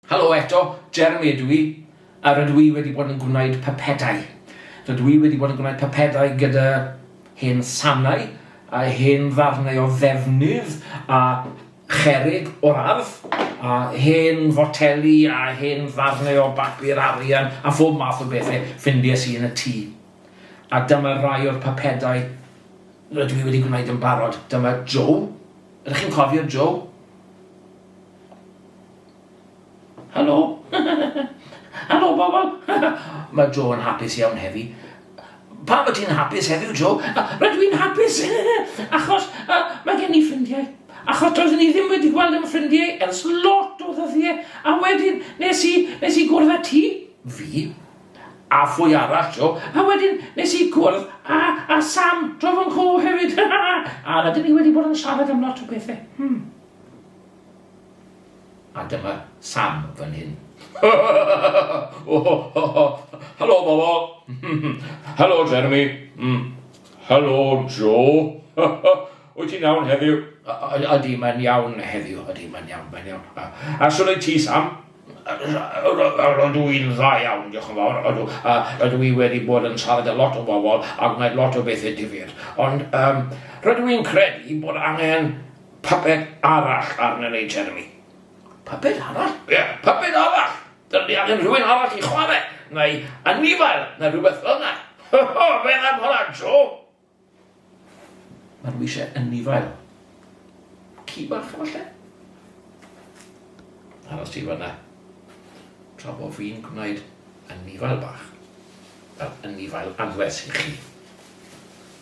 Helo eto, Jeremy ydw i, a rydw i wedi bod yn gwneud pypedau. Rydw i wedi bod yn gwneud pypedau gyda hen sanau a hen ddarnau o ddefnydd a cherrig o'r ardd a hen foteli a hen ddarnau o bapur arian a phob math o bethau ffindies i yn y tŷ. A dyma rai o'r pypedau rydw i wedi gwneud yn barod. Dyma Joe. Ydych chi'n cofio Joe? Helo! Helo bobl! Mae Joe yn hapus iawn heddi. Pam wyt ti'n hapus heddiw, Joe? Rydw i'n hapus achos mae gen i ffrindiau. Achos doeddwn i ddim wedi gweld yn ffrindiau ers lot o ddyddiau. A wedyn nes i, nes i gwrdd â ti. Fi? A phwy arall, Joe? A wedyn nes i gwrdd â, â Sam draw fan 'co hefyd. A rydyn ni wedi bod yn siarad am lot o bethau. Hmm. A dyma Sam fan hyn. Helo bobl! Helo Jeremy! Mm. Helo Joe! Wyt ti'n iawn heddiw? Ydy, mae'n iawn heddiw. Ydy, mae'n iawn, mae'n iawn. A shwt wyt ti, Sam? Rydw i'n dda iawn, diolch yn fawr. Ydw, rydw i wedi bod yn siarad â lot o bobl a gwneud lot o bethau difyr. Ond um, rydw i'n credu bod angen Puppet arall arnyn ni, Jeremy. Puppet arall? Ie, yeah, puppet arall! Dyna ni angen rhywun arall i chwarae, neu anifail, neu rhywbeth fel yna. Ho, ho, beth am hwnna, Joe? Mae nhw eisiau anifail. Ci bach, falle? Aros ti fyna. Tra bod fi'n gwneud anifail bach. Fel anifail anwes i chi.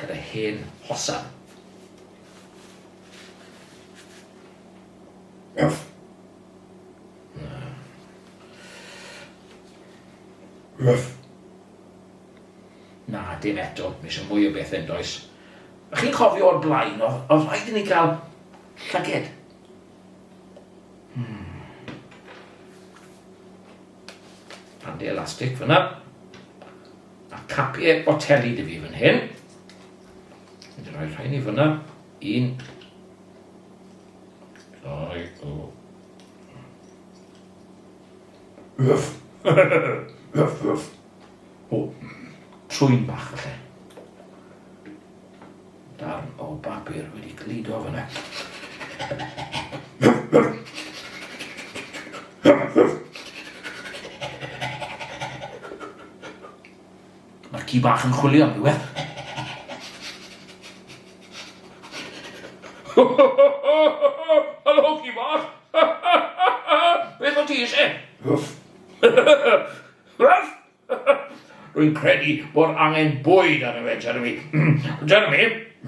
Gyda hen hosan. Ruff. Na. Ruff. Na, dim eto. Mae eisiau mwy o bethau yn does. A chi'n cofio o'r blaen, oedd, oedd rhaid i ni gael llyged. Hmm. Bandi elastig fyna. A capiau boteli dy fi fan hyn. Mynd i roi rhain i fyna. Un. Dau. O. Wff. Wff, wff. O, trwyn bach falle. Darn o bapur wedi gludo fyna. Mae'r ci bach yn chwilio am rhywbeth. Helo, ci bach! Beth o ti eisiau? Ruff. Ruff! Rwy'n credu bod angen bwyd arno fe, Jeremy. Jeremy?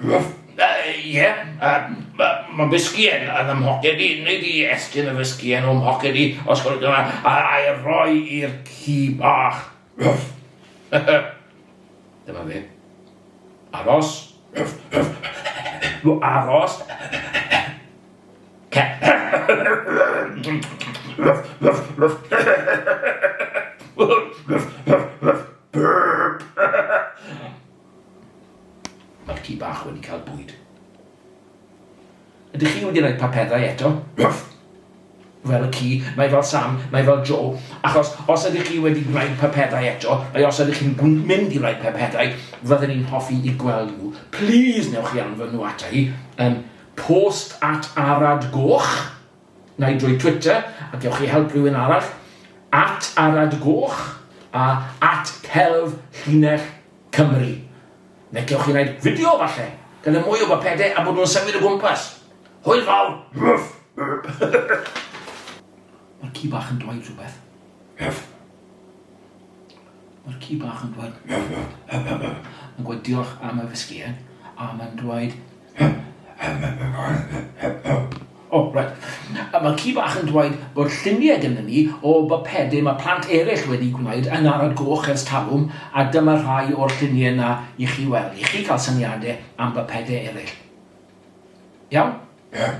Ruff. Ie, mae fisgien yn ym mhoced i. Wnei di estyn y fisgien o'm mhoced i, os gwelwch yn dda, a'i roi i'r ci bach. Ruff. Dyma fe. Aros. Ruff, ruff. Aros. Ce. Ruff, ruff, ruff. Ruff, ruff, ruff. Burp. Mae'r ci bach wedi cael bwyd. Ydych chi wedi rhoi papurau eto? Ruff! Fel y ci, mae fel Sam, mae fel Joe, achos os ydych chi wedi gwneud papurau eto, neu os ydych chi'n mynd i roi papurau, fydden ni'n hoffi i gweld nhw. Please, newch chi anfon nhw ata i yn post at Arad Goch, neu drwy Twitter, a gewch chi help rhywun arall, at Arad Goch a at Celf Llinell Cymru. Neu gewch chi wneud fideo falle, gyda mwy o bapedau a bod nhw'n symud o gwmpas. Hwyl fawr! Ruff! Mae'r ci bach yn dweud rhywbeth. Ruff! Mae'r ci bach yn dweud... Mae'n gweud diolch am y fisgien, a mae'n dweud... O, reit. A mae'r ci bach yn dweud bod lluniau gynnon ni o bapedau mae plant eraill wedi gwneud yn Arad Goch ers talwm, a dyma rhai o'r lluniau 'na i chi weld, i chi cael syniadau am bapedau eraill. Iawn? Ie.